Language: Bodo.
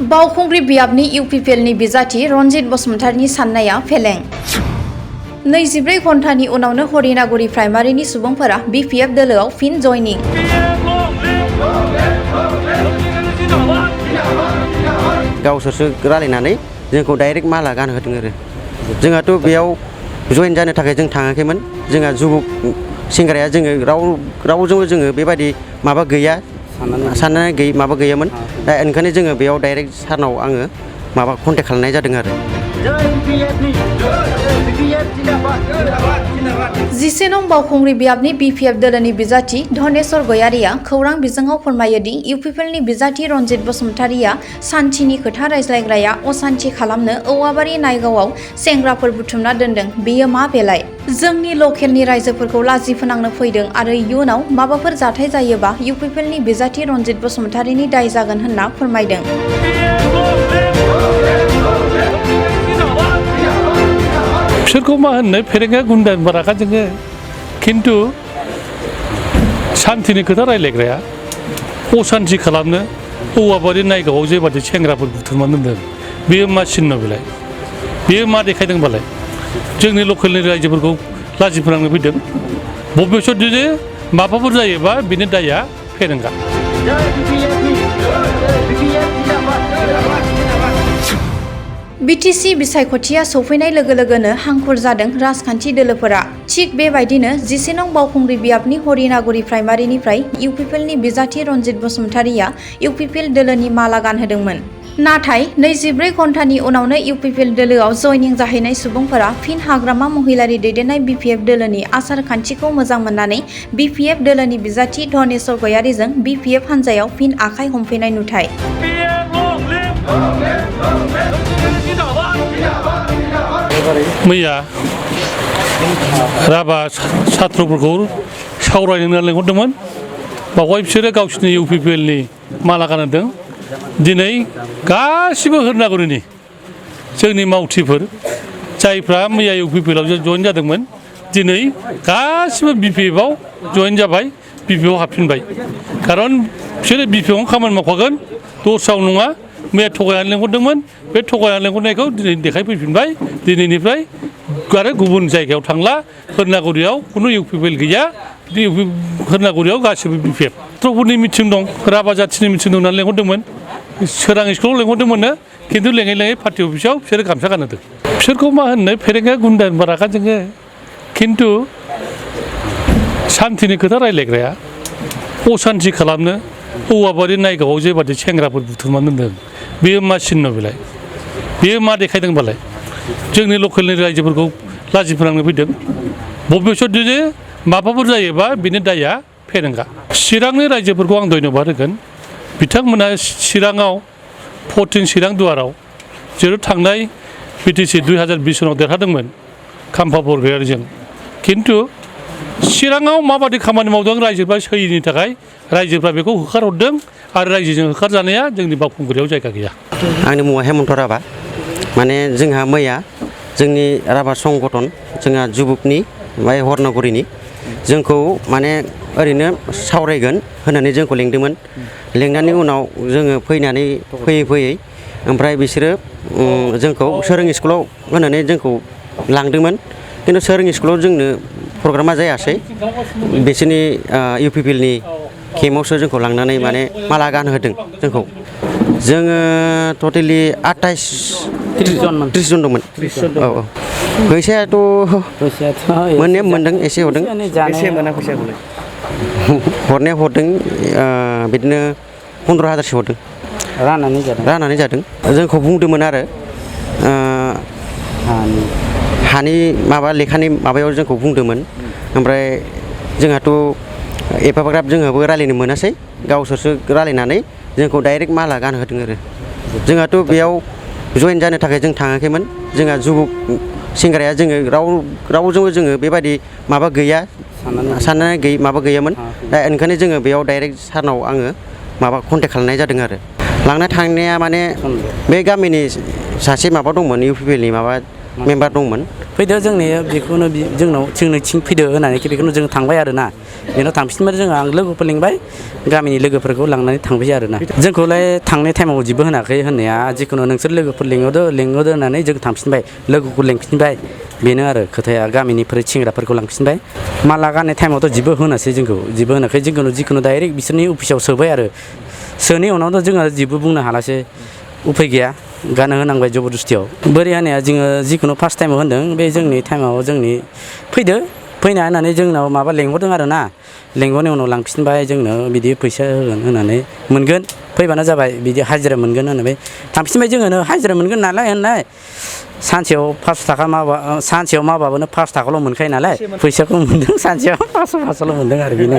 बावखुंग्रि बियाबनि इउपिपिएलनि बिजाथि रनजित बसुमतारीनि साननाया फेलें। 24 घन्टानि उनावनो हरिनागुरि प्राइमारिनि सुबुंफोरा बिपिएफ दोलोआव फिन जयनिं। गावसोरसो रायलायनानै जोंखौ डाइरेक्ट माला गानहोदों आरो जोंहाथ' बेयाव जयेन जानो थाखाय जों थाङाखैमोन। जोंहा जुबुक सेंग्राया जोङो रावजोंबो जोङो बेबायदि माबा गैया साननानै माबा गैयामोन। दा ओंखायनो जोङो बेयाव डाइरेक्ट सारनाव आङो माबा कन्टेक्ट खालामनाय जादों आरो। 11 नं बावखुंग्रि बियाबनि बिपिएफ दोलोनि बिजाथि धनेश्वर गयारिया खौरां बिजोङाव फोरमायोदि इउपिपिएलनि बिजाथि रनजित बसुमतारीया सान्थिनि खोथा रायज्लायग्राया असान्थि खालामनो औवाबारि नायगावआव सेंग्राफोर बुथुमना दोनदों। बेयो मा बेलाय? जोंनि लकेलनि रायजोफोरखौ लाजि फोनांनो फैदों आरो इयुनाव माबाफोर जाथाय जायोबा इउपिपिएलनि बिजाथि रनजित बसुमतारीनि दाय जागोन होनना फोरमायदों। बिसोरखौ मा होननो फेरेंगा गुन्दा बाराखा जोङो खिन्थु सान्थिनि खोथा रायलायग्राया असान्थि खालामनो औवाबारि नायगावआव जेबादि सेंग्राफोर बुथुमनानै दोनदों बेयो मा सिन्न बेलाय? बेयो मा देखायदोंबालाय? जोंनि लकेलनि रायजोफोरखौ लाजि फोनांनो फैदों। भबिष्यत जुदि माबाफोर जायोबा बिनि दायआ फेरेंगा। बिटिसि बिसायख'थिया सौफैनाय लोगो लोगोनो हांखुर जादों राजखान्थि दोलोफोरा। थिग बेबायदिनो 11 नं बावखुंग्रि बियाबनि हरिनागुरि प्राइमारिनिफ्राय इउपिपिएलनि बिजाथि रनजित बसुमतारीया इउपिपिएल दोलोनि माला गानहोदोंमोन। नाथाय 24 घन्टानि उनावनो इउपिपिएल दोलोआव जयनिं जाहैनाय सुबुंफोरा फिन हाग्रामा महिलारि दैदेननाय बिपिएफ दोलोनि आसार खान्थिखौ मोजां मोननानै बिपिएफ दोलोनि बिजाथि धनेश्वर गयारिजों बिपिएफ हान्जायाव फिन आखाइ हमफैनाय नुथाय। मैया राभा सात्रफोरखौ सावरायनो लेंहरदोंमोन। बावहाय बिसोरो गावसिनि इउपिपिएलनि माला गानहोदों। दिनै गासिबो हरिनागुरिनि जोंनि मावथिफोर जायफ्रा मैया इउपिपिएलआव जयेन जादोंमोन दिनै गासिबो बिपिएफआव जयेन जाबाय, बिपिएफआव हाबफिनबाय। खारन बिसोरो बिपिएफआवनो खामानि मावखागोन, दस्रायाव नङा। मैया थगायनानै लेंहरदोंमन, बे थगायनानै लेंहरनायखौ दिनै देखायफैफिनबाय। दिनैनिफ्राय आरो गुबुन जायगायाव थांला। हरिनागुरियाव खुनु इउपिपिएल गैया। हरिनागुरियाव गासिबो बिपिएफ। गथ'फोरनि मिथिं दं, राभा जाथिनि मिथिं दं होननानै लेंहरदोंमोन। सोरां स्कुलाव लेंहरदोंमोननो, खिन्थु लेङै लेङै पार्टि अफिसाव बिसोरो गामसा गानहोदों। बिसोरखौ मा होननो फेरेंगा गुन्दा बाराखा जोङो खिन्थु सान्थिनि खोथा रायलायग्राया असान्थि खालामनो औवाबारि नायगावआव जेबादि सेंग्राफोर बुथुमनानै दोनदों बेयो मा सिन्न बेलाय? बेयो मा देखायदोंबालाय? जोंनि लकेलनि रायजोफोरखौ लाजि फोनांनो फैदों। भबिष्यत जुदि माबाफोर जायोबा बिनि दायआ फेरेंगा। चिरांनि रायजोफोरखौ आं धन्यबाद होगोन। बिथांमोना चिराङाव 14 चिरां दुवाराव जेराव थांनाय बिटिसि 2020 सनाव देरहादोंमोन खाम्फा बरगयारिजों। खिन्थु चिराङाव माबादि खामानि मावदों रायजोफ्रा सैयैनि थाखाय रायजोफ्रा बेखौ होखारहरदों आरो रायजोजों होखारजानाया जोंनि बावखुंग्रियाव जायगा गैया। आंनि मुङा हेमन्त राभा। माने जोंहा मैया जोंनि राभा संगठन जोंहा जुबुकनि ओमफ्राय हरिनागुरिनि जोंखौ माने ओरैनो सावरायगोन होननानै जोंखौ लेंदोंमोन। लेंनायनि उनाव जोङो फैयै ओमफ्राय बिसोरो जोंखौ सोरां स्कुलाव होनानै जोंखौ लांदोंमोन। खिन्थु सोरां स्कुलाव जोंनो प्रग्रामा जायासै। बिसोरनि इउपिपिएलनि केम्पआवसो जोंखौ लांनानै माने माला गानहोदों जोंखौ। जोङो टटेलि 30 जन दंमोन। औ औ फैसायाथ' मोननाया मोनदों, एसे हरदों। हरनाया हरदों बिदिनो 15,000सो हरदों। राननानै जादों। जोंखौ बुंदोंमोन आरो हानि माबा लेखानि माबायाव जोंखौ बुंदोंमोन। ओमफ्राय जोंहाथ' एफाग्राब जोंहाबो रायलायनो मोनासै। गावसोरसो रायलायनानै जोंखौ डाइरेक्ट माला गानहोदों आरो जोंहाथ' बेयाव जयेन जानो थाखाय जों थाङाखैमोन। जोंहा जुबुक सेंग्राया जोङो रावजोंबो जोङो बेबायदि माबा गैया साननानै माबा गैयामोन। दा ओंखायनो जोङो बेयाव डाइरेक्ट सारनाव आङो माबा कन्टेक्ट खालामनाय जादों आरो। लांना थांनाया माने बे गामिनि सासे माबा दंमोन, इउपिपिएलनि माबा मेम्बार दंमोन, फैदो जोंनि बेखौनो जोंनिथिं फैदो होननानै बेखौनो जों थांबाय आरोना बेनाव थांफिनबाय जोङो आं लोगोफोर लिंबाय गामिनि लोगोफोरखौ लांनानै थांबाय आरोना जोंखौलाय थांनाय टाइमाव जेबो होनाखै होननाया जिखुनु नोंसोर लोगोफोर लिंहरदो होननानै जों थांफिनबाय लोगोखौ लिंफिनबाय बेनो आरो खोथाया गामिनिफ्राय सेंग्राफोरखौ लांफिनबाय माला गाननाय टाइमावथ' जेबो होनासै जोंखौ जेबो होनाखै जिखुनु डाइरेक्ट बिसोरनि अफिसाव सोबाय आरो सोनि उनावथ' जोङो जेबो बुंनो हालासै उफाय गैया गान होनांबाय जबरदस्तियाव बोरै होनाया जोङो जिखुनु फार्स्ट टाइमाव होनदों बे जोंनि टाइमाव जोंनि फैदो फैना होननानै जोंनाव माबा लेंहरदों आरो ना लेंहरनायनि उनाव लांफिनबाय जोंनो बिदि फैसा होगोन होननानै मोनगोन फैबानो जाबाय बिदि हाजिरा मोनगोन होननानै थांफिनबाय जोङो हाजिरा मोनगोन नालाय होननाय सानसेयाव 500 थाखा सानसेयाव मावबाबो 5 थाखाल' मोनखायो नालाय फैसाखौ मोनदों सानसेयाव 500 मोनदों आरो बेनो